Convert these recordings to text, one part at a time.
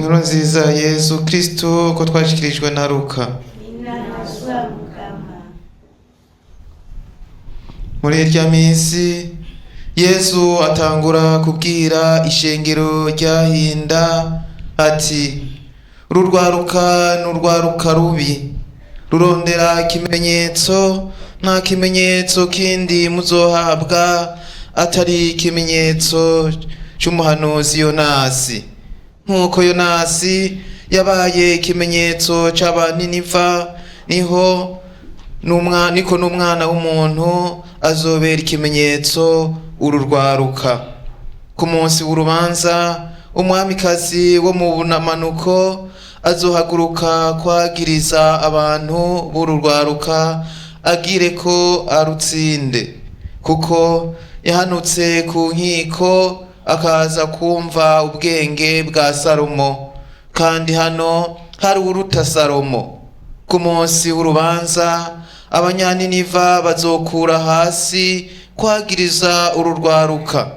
Inkuru nziza ya Yezu Kristo ko twashikirijwe na Luka. Inahaswa Mukama. Muri irya minsi Yezu atangura kubwira ishengero ryahinda ati: "Uru rwaruka ni urwaruka rubi, rurondera ikimenyetso. Nta kimenyetso kindi muzohabwa atari ikimenyetso c'umuhanuzi Yonasi. Nk'uko Yonasi yabaye ikimenyetso c'Abaniniva, niho niko n'Umwana w'umuntu azobera ikimenyetso uru rwaruka. Ku munsi w'urubanza, umwamikazi wo mu bunamanuko azohaguruka kwagiriza abantu b'uru rwaruka, agire ko arutsinde, kuko yahanutse ku nkiko akaza kumva ubwenge bwa Salomo, kandi hano hari uwuruta Salomo. Ku munsi w'urubanza, Abanyaniniva bazokura hasi kwagiriza uru rwaruka,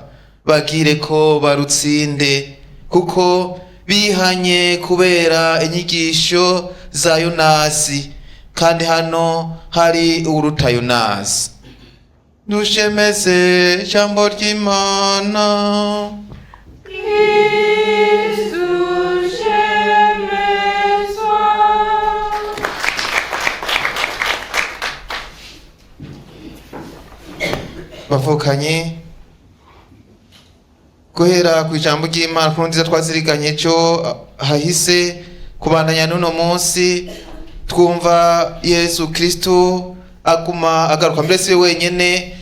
bagire ko barutsinde, kuko bihanye kubera inyigisho za Yonasi, kandi hano hari uwuruta Yonasi." Dushemeze ijambo ry'Imana. Kristu shemezwa. Bavukanye, guhera ku ijambo ry'Imana ku nziza twaziriganye cyo hahise, kubandanya n'uno munsi, twumva Yesu Kristo aguma agaruka, mbere si we wenyene,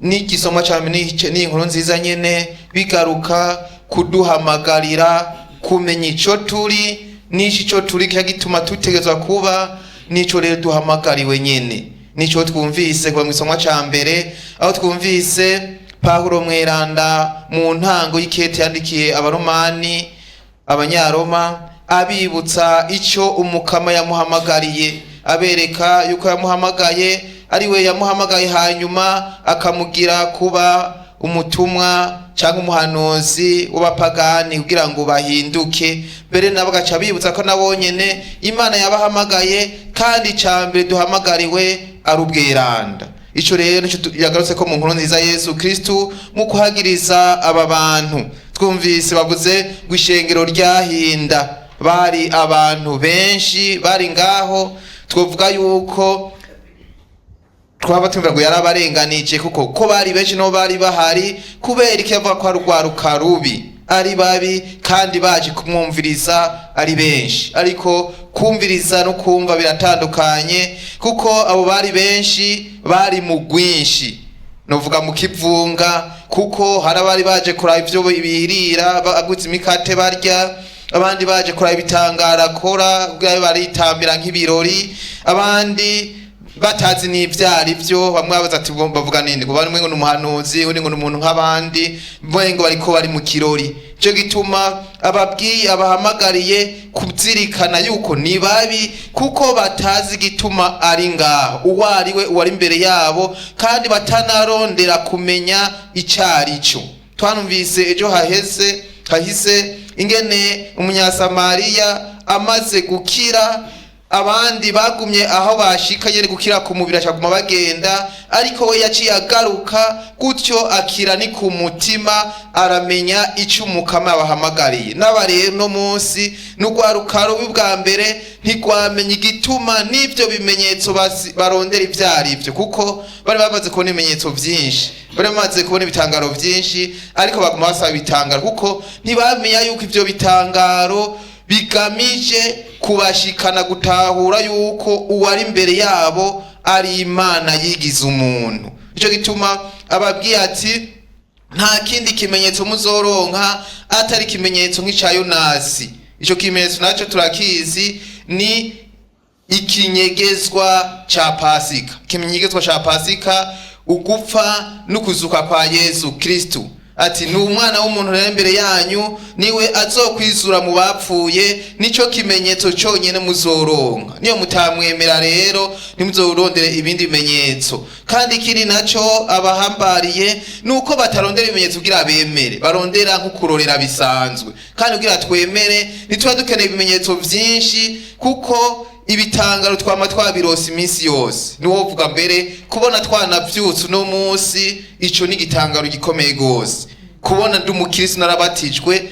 n'igisomwa ca n'iyi nkuru nziza nyene bigaruka kuduhamagarira kumenya ico turi n'ico ico turi kica gituma dutegerezwa kuba n'ico rero duhamagariwe nyene. Nico twumvise kuva mu isomwa ca mbere, aho twumvise Pawulo mweranda mu ntango y'ikete yandikiye Abaromani, Abanyaroma, abibutsa ico Umukama yamuhamagariye, abereka yuko yamuhamagaye ari we yamuhamagaye, hanyuma akamugira kuba umutumwa cyangwa umuhanuzi w'abapagani kugira ngo bahinduke. Mbere nabo agaca bibutsa ko nabo nyene Imana yabahamagaye, kandi ica mbere duhamagariwe ari ubweranda. Ico rero nico yagarutse ko mu nkuru nziza Yesu Kristu mu kuhagiriza aba bantu twumvise bavuze ngo ishengero ryahinda, bari abantu benshi bari ngaho. Twovuga yuko twaba twumva ngo yarabarenganije, kuko ko bari benshi no bari bahari, kubera iki yavuga ko ari urwaruka rubi, ari babi, kandi baje kumwumviriza ari benshi? Ariko kumviriza no kumva biratandukanye, kuko abo bari benshi bari mu rwinshi, novuga mu kivunga, kuko hari abari baje kuraba ivyo birira, baguze imikate barya, abandi baje kuraba ibitangaro akora kugira baritambira nk'ibirori, abandi batazi n'ivyari vyo. Bamwe babaza ati: "Bavuga ninde?" Ngo bamwe ngo ni umuhanuzi, undi ngo ni umuntu nk'abandi, mwe ngo bariko bari mu kirori. Ico gituma ababwiye, abahamagariye kuzirikana yuko ni babi, kuko batazi igituma ari ngaho, uwo ari we, uwari imbere yabo, kandi batanarondera kumenya ico ari cyo. Twanumvise ejo haheze hahise ingene Umunyasamariya amaze gukira, abandi bagumye aho bashika nyene gukira ku mubiri, acaguma bagenda, ariko we yaciye agaruka gutyo akira ni ku mutima, aramenya ico Umukama yabahamagariye. N'aba rero no munsi n'urwaruka rubi, bwa mbere ntigwamenya igituma n'ivyo bimenyetso barondera ivyo arivyo, kuko bari bamaze kubona ibimenyetso vyinshi, bari bamaze kubona ibitangaro vyinshi, ariko baguma basaba ibitangaro, kuko ntibamenya yuko ivyo bitangaro bigamije kubashikana gutahura yuko uwari imbere yabo ari Imana yigize umuntu. Nico gituma ababwiye ati: "Nta kindi kimenyetso muzoronka atari ikimenyetso nk'ica Yonasi." Ico kimenyetso naco turakizi, ni ikinyegezwa ca Pasika. Ikinyegezwa ca Pasika, ugupfa n'ukuzuka kwa Yesu Kristu. Ati ni umwana w'umuntu rero imbere yanyu niwe azokwizura mu bapfuye, nico kimenyetso cyonyine muzoronka. Niyo mutamwemera rero ntimuzorondere ibindi bimenyetso. Kandi ikindi naco abahambariye nuko batarondera ibimenyetso kugira bemere, barondera nko kurorera bisanzwe. Kandi kugira twemere ntituba dukeneye ibimenyetso vyinshi, kuko ibitangaro twama twabirose iminsi yose. Niwovuga mbere kubona twanavyutse uno munsi, ico ni igitangaro gikomeye gose. Kubona ndi umukristo narabatijwe,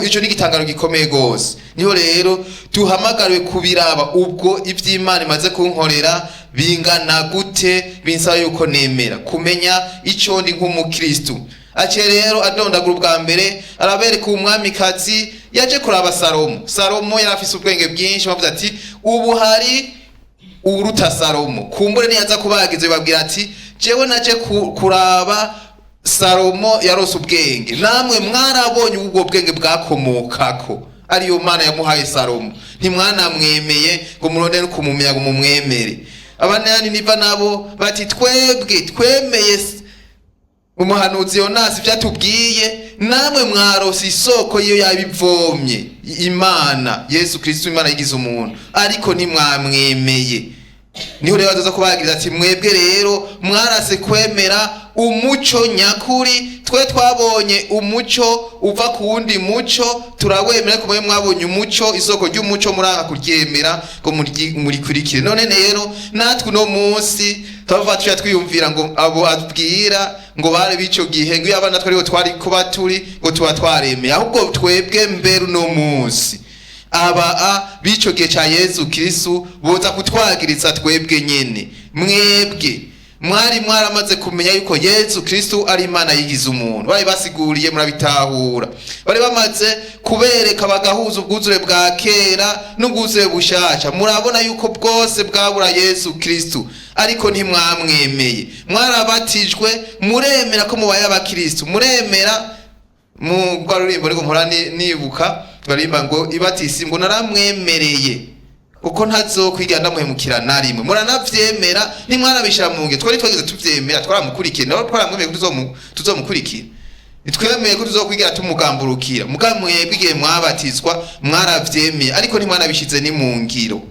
ico ni igitangaro gikomeye gose. Niho rero duhamagariwe kubiraba ubwo ivy'Imana imaze kunkorera bingana gute, binsaba yuko nemera kumenya ico ndi nk'umukristo. Aciye rero adondagura ubwa mbere, arabereka umwamikazi yaje kuraba Salomo. Salomo yari afise ubwenge bwinshi, bavuze ati ubu hari uruta Salomo. Kumbure niyaza kubagize babwira ati jewe naje kuraba Salomo yarose ubwenge, namwe mwarabonye ubwo bwenge bwakomokako ariyo Mana yamuhaye Salomo, ntimwanamwemeye ngo murondere kumumenya ngo mumwemere. Abanyaniniva nabo bati twebwe twemeye umuhanuzi Yonasi ivyatubwiye, namwe mwarose isoko iyo yabivomye Imana Yesu Kristo, Imana yigize umuntu, ariko ntimwamwemeye. Niho rero azaza kubagiriza ati mwebwe rero mwarase kwemera umuco nyakuri, twe twabonye umuco uva ku wundi muco turawemera, ariko mwe mwabonye umuco, isoko ry'umuco, muranga kuryemera ngo murikurikire. None rero natwe uno munsi turava tuja twiyumvira ngo abo abwira ngo bare b'ico gihe, ngo iyo abana twariho twari kuba turi ngo tuba twaremeye, ahubwo twebwe mbere uno munsi aba a b'ico gihe ca Yesu Kristo boza kutwagiriza twebwe nyene. Mwebwe mwari mwaramaze kumenya yuko Yesu Kristo ari Imana yigize umuntu, bari basiguriye murabitahura, bari bamaze kubereka bagahuza ubwuzure bwa kera n'ubwuzure bushasha, murabona yuko bwose bwabura Yesu Kristo, ariko ntimwamwemeye. Mwarabatijwe muremera ko mubaye abakristo, muremera mu rwa rurimbo ariko mpora nibuka baririmba ngo ibatisi ngo naramwemereye kuko ntazokwiga ndamuhemukira na rimwe. Muranavyemera, ntimwanabishira mu ngiro. Twari twageze tuvyemera, twaramukurikiye, nawe twaramwemeye ko tuzomukurikira, ntitwemeye ko tuzokwigira tumugamburukira. Muga mwebwe igihe mwabatizwa mwaravyemeye, ariko ntimwanabishize ni mu ngiro.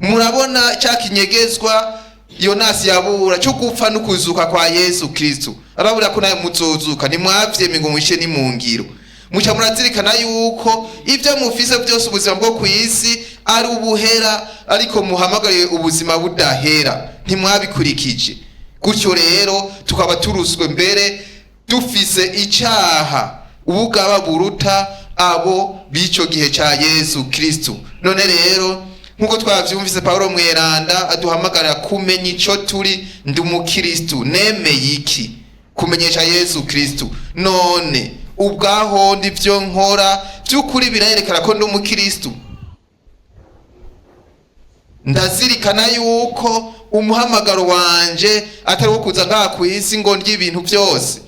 Murabona cya kinyegezwa Yonasi yabura cyo gupfa no kuzuka kwa Yesu Kristo, arabura ko nawe muzozuka, ntimwavyemeye ngo mushe ni mu ngiro. Muca murazirikana yuko ibyo mufise byose ubuzima bwo ku isi ari ubuhera, ariko muhamagariye ubuzima budahera, ntimwabikurikije. Gutyo rero tukaba turuswe mbere dufise icaha ubugaba buruta abo b'ico gihe ca Yesu Kristo. None rero nkuko twavyumvise, Paulo mweranda aduhamagarira kumenya ico turi. Ndi umukristo, nemeye iki? Kumenyesha Yesu Kristo. None ubwaho ndi vyo nkora vy'ukuri birayerekana ko ndi umukristo? Ndazirikana yuko umuhamagaro wanje atari uwo kuza ngaha ku isi ngo ndye ibintu byose.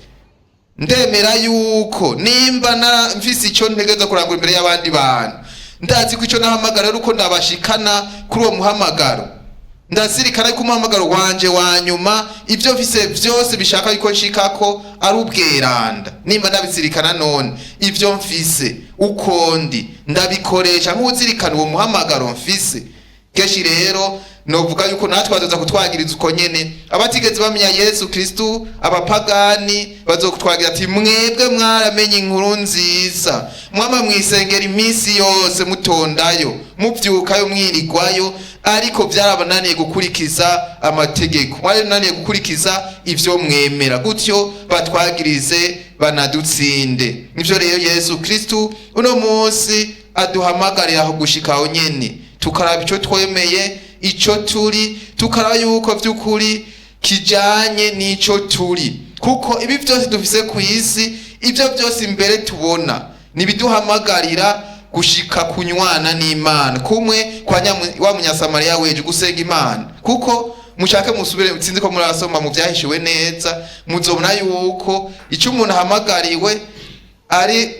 Ndemera yuko nimba mfise icyo ntegereza kurangura imbere y'abandi bantu, ndazi ko icyo nahamagara ari uko ndabashikana kuri uwo muhamagaro. Ndazirikana yuko umuhamagaro wanje wa nyuma, ibyo mfise byose bishaka yuko nshikako ari ubweranda. Nimba ndabizirikana, none ibyo mfise uko ndi ndabikoresha nk'uzirikana uwo muhamagaro mfise? Kenshi rero novuga yuko natwe bazoza kutwagiriza uko nyene. Abatigeze bamenya Yesu Kristo, abapagani, bazokutwagira ati mwebwe mwaramenye inkuru nziza, mwama mwisengera iminsi yose, mutondayo, muvyukayo, mwirigwayo, ariko vyarabananiye gukurikiza amategeko, mwarabananiye gukurikiza ivyo mwemera. Gutyo batwagirize banadutsinde. Nivyo rero Yesu Kristo uno munsi aduhamagarira aho gushika aho nyene, tukaraba ico twemeye, ico turi, tukaraba yuko vy'ukuri kijanye n'ico turi, kuko ibi vyose dufise ku isi, ibyo byose imbere tubona nibiduhamagarira gushika kunywana n'Imana kumwe kwa wa munyasamariya weje gusenga Imana. Kuko mushake musubire, sinzi ko murasoma mu vyahishiwe neza, muzobona yuko ico umuntu ahamagariwe ari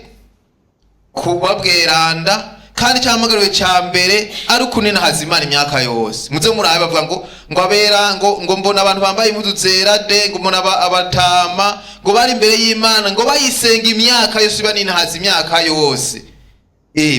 kuba bweranda, kandi cyahamagariwe cya mbere ari ukunena hazimana imyaka yose. Muze murabe bavuga ngo Ngo abera ngo mbona abantu bambaye impuzu zera de, ngo mbona abatama ngo bari imbere y'Imana, ngo bayisenga imyaka yose, banintaza imyaka yose,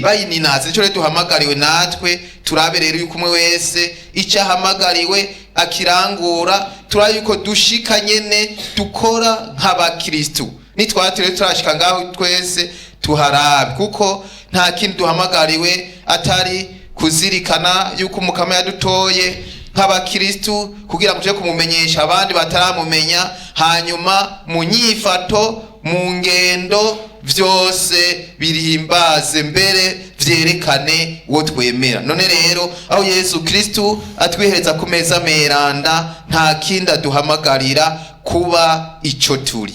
bayininaza. Nico rero duhamagariwe natwe. Turabe rero yuko umwe wese icyo ahamagariwe akirangura. Turabe yuko dushika nyene dukora nk'abakristu. Nitwatire turashika ngaho twese tuharabe, kuko nta kindi duhamagariwe atari kuzirikana yuko Umukama yadutoye nk'abakristu kugira ngo tuje kumumenyesha abandi bataramumenya. Hanyuma mu nyifato, mu ngendo, vyose birihimbaze, mbere vyerekane uwo twemera. None rero aho Yesu Kristu atwihereza ku meza meranda, nta kindi aduhamagarira kuba ico turi.